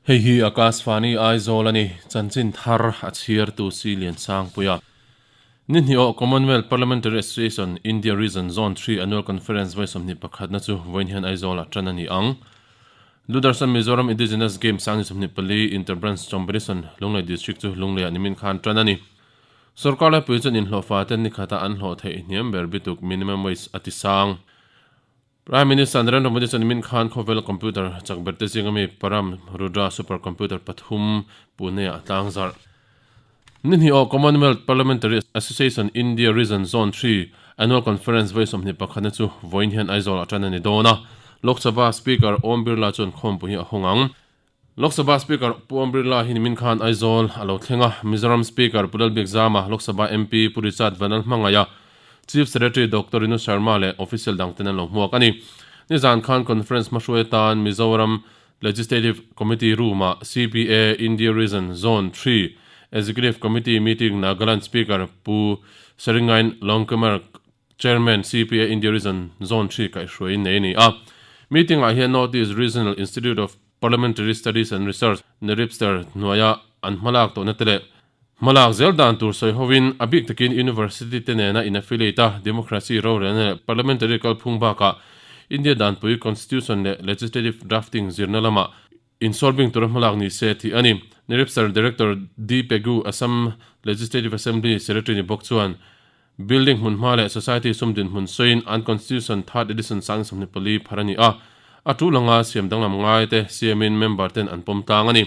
Hei hi Akashvani Aizawl a ni, chanchin thar a chhiartu Si Liansangpuia. Ni hnih awh Commonwealth Parliamentary Association India Region Zone Three Annual Conference vawi sawmhnih pakhatna chu vawiin hian Aizawlah tan a ni ang. Doordarshan Mizoram Indigenous Games sang ni 24 Inter-Branch Competition Lunglei District chu Lungleiah nimin khan tan a ni. Sorkar laipui chuan inhlawhfa ten ni khata an hlawh theih hniam ber bituk minimum wage a ti sang. Prime Minister Narendra Modi chuan nimin khan khawvel computer chak ber te zinga mi Param Rudra super computer pathum Pune ah a tlang zarh. Ni hnih awh Commonwealth Parliamentary Association India Region Zone Three Annual Conference vawi sawmhnih pakhatna chu vawiin hian Aizawl ah tan a ni dawn a. Lok Sabha Speaker Om Birla chuan khawmpui hi a hawng ang. Lok Sabha Speaker Pu Om Birla hi nimin khan Aizawl a lo thleng a, Mizoram Speaker Pu Lalbiakzama, Lok Sabha MP Pu Richard Vanlalhmangaia, Chief Secretary Doctor Rinu Sharma leh official dangten an lo hmuak a ni. Nizan khan conference hmahruai atan Mizoram Legislative Committee Room-ah CPA India Region Zone Three Executive Committee meeting Nagaland Speaker Pu Seringain Longkumer Chairman CPA India Region Zone Three kaihhruaiin nei a ni a. Meeting-ah hian North East Regional Institute of Parliamentary Studies and Research, NERIPSTER, hnuaia an hmalak tawhna te leh hmalak zel dan tur sawi hovin a bik takin University te nena in affiliate a democracy rorelna leh parliamentary kalphung bakah India danpui Constitution leh Legislative Drafting zirna lamah insolving tura hmalak ni se tih a ni. NERIPSTER Director D Pegu, Assam Legislative Assembly Secretary ni bawk chuan Building hmunhma leh Society sum dinhmun sawiin an Constitution Third Edition sang 24 phar a ni a, a tul anga siam danglam ngai te siamin member ten an pawm tlang a ni.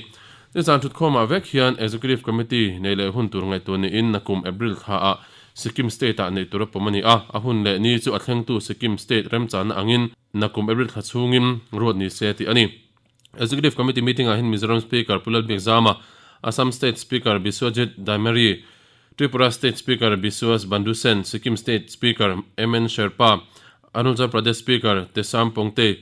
Nizan thutkhawmah vek hian Executive Committee nei leh hun tur ngaihtuah niin nakum April thla ah Sikkim State ah neih tur a pawm a ni a, a hun leh ni chu a thlengtu Sikkim State remchanna angin nakum April thla chhungin ruat ni se tih a ni. Executive Committee meeting ah hian Mizoram Speaker Pu Lalbiakzama, Assam State Speaker Biswajit Daimary, Tripura State Speaker Biswas Bandhu Sen, Sikkim State Speaker MN Sherpa, Arunachal Pradesh Speaker Tesam Pongte,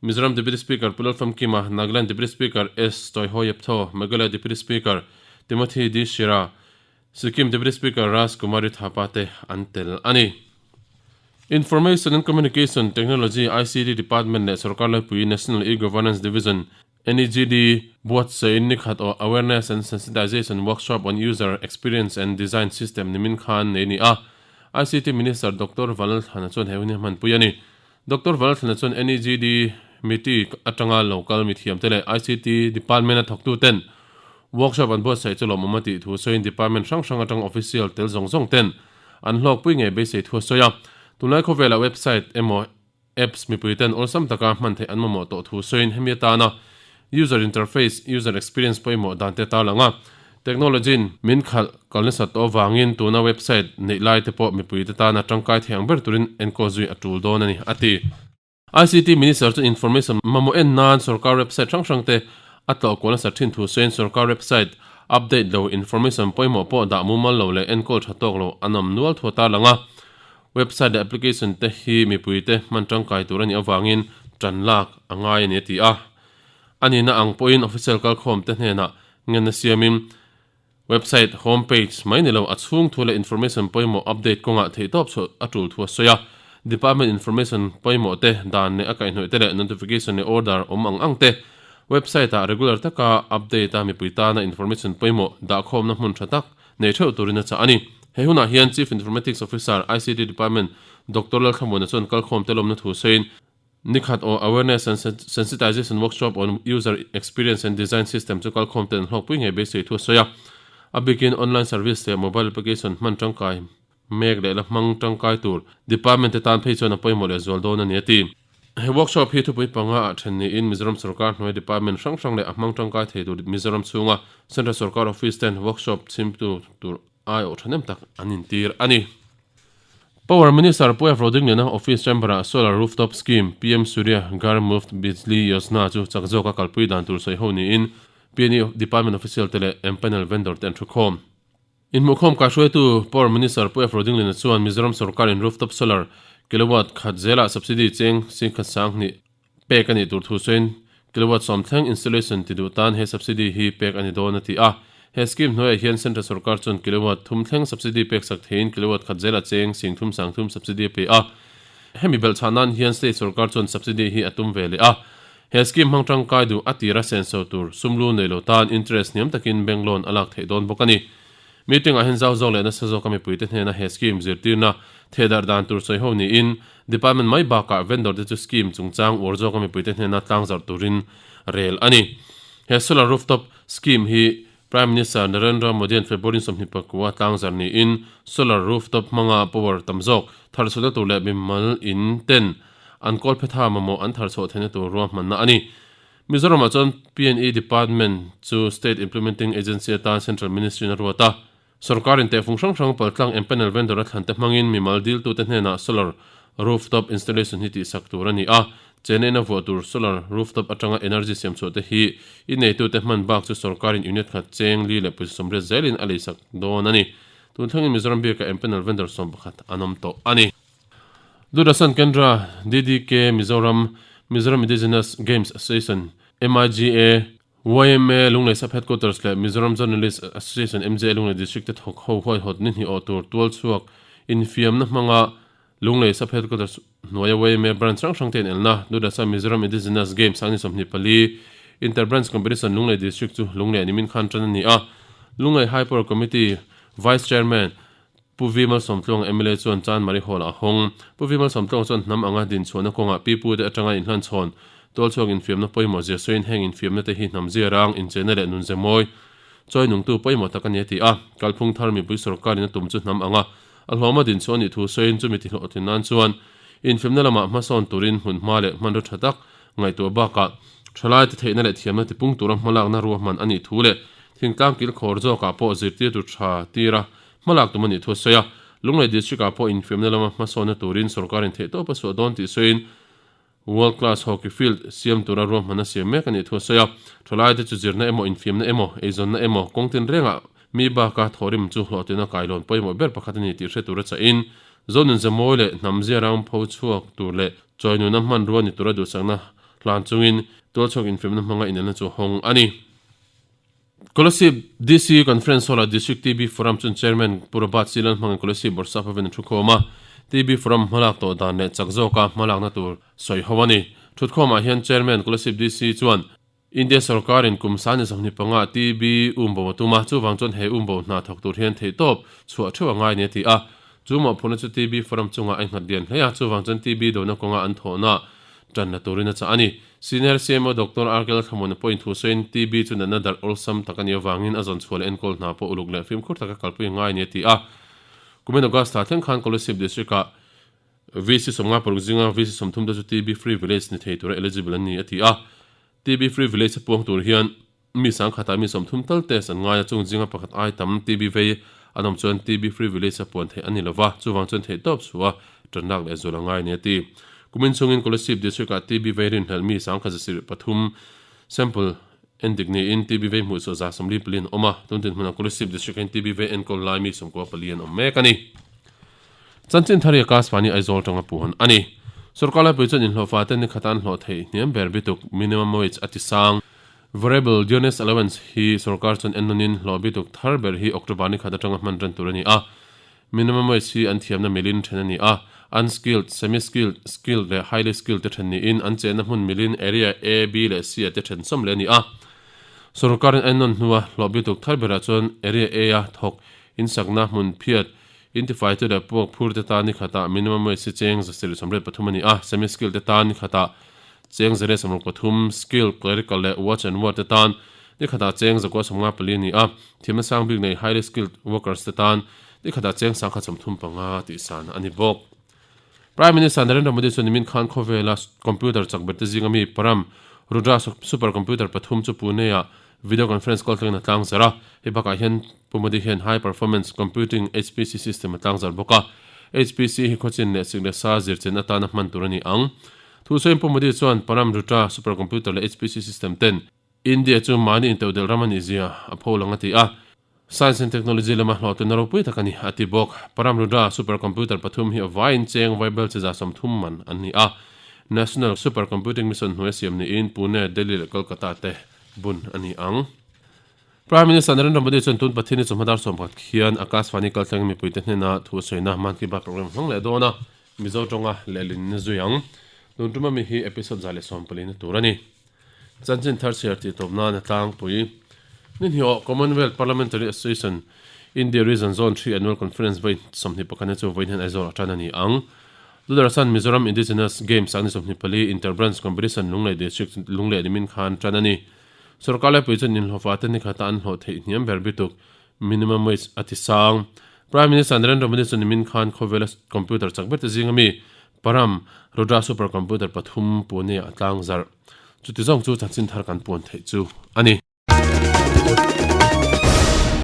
Mizoram Deputy Speaker Pu Lalfamkima, Nagaland Deputy Speaker S Toiho Yeptho, Meghalaya Deputy Speaker Timothy D Shira, Sikkim Deputy Speaker Raj Kumari Thapa te an tel a ni. Information and Communication Technology, ICT, Department leh Sorkar Laipui National E-Governance Division, NEGD, buatsaih ni khat aw Awareness and Sensitization Workshop on User Experience and Design System nimin khan nei ni a. ICT Minister Doctor Vanlalthlana chuan he hun hi a hmanpui a ni. Doctor Vanlalthlana chuan NEGD miti atanga local mithiamte leh ICT Department a thawktuten Workshop an buatsaih chu lawmawm a tih thu sawiin department hrang hrang atang official tel zawng zawng ten an hlawkpui ngei beisei thu a sawi a. Tunlai khawvelah website emaw apps mipui ten awlsam taka hman theih an mamawh tawh thu sawiin hemi atana user interface, user experience pawimawh dan te tarlang a. Technology in min khalh kal nasat tawh avangin tuna website neih lai te pawh mipui te tana tangkai thei ang ber turin enkawl zui a tul dawn a ni, a ti. ICT Minister chuan information mamawh en nan sorkar website hrang hrang te a tlawh kual nasa thin thu sawiin sorkar website update lo information pawimawh pawh dah mumal lo leh enkawl tha tawk lo an awm nual thu a tarlang a. Website leh application te hi mipui te hman tangkai tur a nih avangin tan lak a ngai a ni a ti a. A nihna ang pawhin official kalkhawm te hnenah ngenna siamin Website home page mai ni lo a chhung thu leh information pawimawh update kawngah theihtawp chhuah a tul thu a sawi a. Department information pawimawh te, dan leh a kaihhnawih te leh notification leh order awm ang ang te website ah regular taka update a mipui tana information pawimawh dahkhawmna hmun tha tak nei theuh turin a chah a ni. He hunah hian Chief Informatics Officer, ICT Department, Doctor Lalthlamuana chuan kalkhawmte lawmna thu sawiin, Nikhat aw Awareness and Sensitization Workshop on User Experience and Design System chu kalkhawm ten an hlawkpui ngei beisei thu a sawi a. A bikin online service leh mobile application hman tangkai mek leh la hmang tangkai tur department te tan phei chuan a pawimawh leh zual dawn a ni a ti. He workshop hi thupui panga ah then niin Mizoram sorkar hnuai department hrang hrang leh a hmang tangkai thei tur Mizoram chhunga Central sorkar office ten workshop chhimtu tur aiawh thahnem tak an intir a ni. Power Minister Pu F. Rodingliana Office Chamber-ah Solar Rooftop Scheme, PM Surya Ghar Muft Bijli Yojana chu chak zawka kalpui dan tur sawi ho niin PNE Department official te leh empanel vendor te an thu khawm. Inhmuhkhawm kaihruaitu Power Minister Pu F. Rodingliana chuan Mizoram sorkarin rooftop solar kilowatt khat zelah subsidy cheng singkhat sanghnih pek a nih tur thu sawiin kilowatt sawm thleng installation ti duh tan he subsidy hi pek a ni dawn a ti a. He scheme hnuaiah hian central sorkar chuan kilowatt thum thleng subsidy pek sak theiin kilowatt khat zela cheng sing thum sang thum subsidy a pe a. Hemi belhchhah nan hian state sorkar chuan subsidy hi a tum ve leh a. He scheme hmang tangkai duh a tira senso tur sumlu nei lo tan interest hniam takin bank loan a lak theih dawn bawk a ni. Meeting ah hian zau zawk leh nasa zawka mipuite hnena he scheme zirtirna thehdarh dan tur sawi ho niin department mai bakah vendor te chu scheme chungchang uar zawka mipuite hnena tlangzarh turin rel a ni. He solar rooftop scheme hi Prime Minister Narendra Modi-a'n February 24 tlangzarh niin solar rooftop hmanga power tam zawk tharchhuahna tur leh mimal in ten an kawlphetha mamawh an tharchhuah theihna tur ruahmanna a ni. Mizoramah chuan PNE Department chu State Implementing Agency atan Central Ministry-in a ruat a. Sorkarin tehfung hrang hrang paltlang empanel vendor a thlante hmangin mimal diltute hnenah solar rooftop installation hi tihsak tur a ni a. Chennai-in a vuah tur solar rooftop atanga energy siamchhuah te hi i neitute hman bak chu sorkarin unit khat cheng li leh pawisa 80 zelin a leisak dawn a ni. Tun thlengin Mizoram biakah empanel vendor 11 an awm tawh a ni. Doordarshan Kendra, DDK, Mizoram, Mizoram Indigenous Games Association, MIGA, YMA, Lunglei Sub Headquarters leh Mizoram Journalist Association, MJA, Lunglei District te thawk ho huaihawt ni hnih awh tur tualchhuak infiamna hmanga Lunglei Sub Headquarters hnuaia YMA branch hrang hrang te inelna Doordarshan Mizoram Indigenous Games sang ni 24 Inter Branch Competition Lunglei District chu Lunglei nimin khan tan a ni a. Lunglei High Power Committee Vice Chairman Pu Vi Malsawmtluang mla chuan Chanmari Hall ah a hawng. Pu Vi Malsawmtluang chuan hnam anga dinchhuahna kawngah pipute atanga inhlanchhawn, tualchhuak infiamna pawimawh zia sawiin heng infiamna te hi hnam zia rang, incheina leh nunze mawi, chawi nungtu pawimawh tak a ni a ti a. Kalphung thar mipui sorkarin a tum chu hnam anga a hlawma dinchhuah a nih thu sawiin chumi tihlawhtlin nan chuan infiamna lamah hmasawn turin hmunhma leh hmanraw tha tak ngaihtuah bakah thalaite theihna leh thiamna tipung tura hmalakna ruahman a nih thu leh thingtlang kilkhawr zawkah pawh zirtirtu tha tira Hmalak tum a nih thu a sawi a, Lunglei District-ah pawh infiamna lama hmasawnna turin sorkarin theihtawp a suah dawn tih sawiin World Class Hockey Field siam tura ruahmanna siam mek a nih thu a sawi a. Thalaite chu zirna emaw, infiamna emaw, eizawnna emaw, kawng tinrengah mi baka thawhrim chu hlawhtlinna kailawn pawimawh ber pakhat a ni tih hre tura chahin Zonun Zemawi leh hnam ziarang pho chhuak tur leh chawinuna hmanrua ni tura duhsakna hlan chungin tualchhuak infiamna hmanga inelna chu hawng a ni. Kolasib DC Conference Hall-ah District TB Forum chuan Chairman Pu Robert C. Lalhmangin Kolasib Bawrhsap hovin an thukhawm a, TB Forum hmalak tawh dan leh chak zawka hmalakna tur sawi ho a ni. Thutkhawmah hian Chairman Kolasib DC chuan India sorkarin kum sani 25 ah TB umbo a tum a, chuvang chuan he umbo hna thawk tur hian theihtawp chhuah theuh a ngai ni a ti a. Chu mawhphurhna chu TB Forum chungah a innghat lian hle a, chuvang chuan TB dona kawnga an thawhna tan la turin a chah a ni. Senior CMO Doctor RK Lalthlamuana pawhin thu sawiin TB chu natna darh awlsam tak a nih avangin a zawn chhuah leh enkawl hna pawh uluk leh fimkhur taka kalpui a ngai a ni a ti a. Kumin August thla thleng khan Kolasib District-ah VC 56 zinga VC 30 te chu TB Free Village ni thei tura eligible an ni a ti a. TB Free Village a puang tur hian Mi sangkhatah mi 30 tal test an ngai a, chung zinga pakhat ai tam TB vei an awm chuan TB free village a puan theih a ni lova, chuvang chuan theihtawp chhuah a tanlak leh zual a ngai a ni a ti. Kumin chungin Kolasib District ah TB vei rinhlelh mi sangkhat 3 sample endik niin TB vei hmuh chhuah 44 an awm a, tun dinhmunah Kolasib District hian TB vei enkawl lai mi 94 an awm mek a ni. Chanchin thar hi Akashvani Aizawl tanga puan a ni. Sorkar laipui chuan inhlawhfa te ni khata an hlawh theih hniam ber bituk minimum wage a ti sang. Variable Dearness Allowance hi sorkar chuan ennawnin hlawh bituk thar ber hi October ni khat atanga hman ran tur a ni a. Minimum wage hi an thiamna milin then a ni a, unskilled, semi-skilled, skilled leh highly skilled te then niin an chenna hmun milin area A, B leh C ah te then sawm leh a ni a. Sorkarin a ennawn hnua hlawh bituk thar berah chuan area A a thawk insakna hmun phiat intifaitu leh puak phur te tan ni khatah minimum wage hi cheng 783 a ni a, semi-skilled te tan ni khatah Cheng 163, Skilled, Clerical leh Watch and Ward te tan ni khatah cheng 154 a ni a, thiamna sang bik nei Highly Skilled Workers te tan ni khatah cheng 135 tih san a ni bawk. Prime Minister Narendra Modi chuan nimin khan khawvela computer chak ber te zinga mi Param Rudra Super Computer pathum chu Pune-ah video conference call thlengin a tlangzar a, hei bakah hian Pu Modi hian High Performance Computing, HPC, system a tlangzar bawk a, HPC hi khawchin leh sik leh sa zirchian atana hman tur a ni ang. Thusawiin Pu Modi chuan Param Rudra Supercomputer leh HPC system ten India chu mahni intodelh ram a nih zia a pho lang a ti a, Science and Technology lama hlawhtlinna ropui tak a ni a ti bawk. Param Rudra Supercomputer pathum hi a vaiin cheng vaibel chi 30 man an ni a, National Supercomputing Mission hnuaia siam niin Pune, Delhi leh Kolkata te bun a ni ang. Prime Minister Narendra Modi chuan tun Pathian-i chawhma dar 11 khian Akashvani kaltlangin mipuite hnena thu a sawina Mann Ki Baat program hmang leh dawn a, Mizo tawnga lehlin na zui ang. Tun tuma mi hi episode 114 na tur a ni. Chanchin thar chhiar tih tawp nan a tlangpui. Ni hniawh Commonwealth Parliamentary Association India Region Zone 3 Annual Conference vawi 21 na chu vawiin hian Aizawl a tan a ni ang. Doordarshan Mizoram Indigenous Games ah ni 24 Inter-Branch Competition Lunglei District Lunglei nimin khan tan a ni. Sorkar laipui chuan inhlawhfa te nikhat a an hlawh theih hniam ber bituk minimum wage a ti sang. Prime Minister Narendra Modi chuan nimin khan khawvela computer chak ber te zinga mi Param Rudra Super Computer pathum Pune ah a tlang zarh. Chuti zawng chu chanchin thar kan puan theih chu a ni.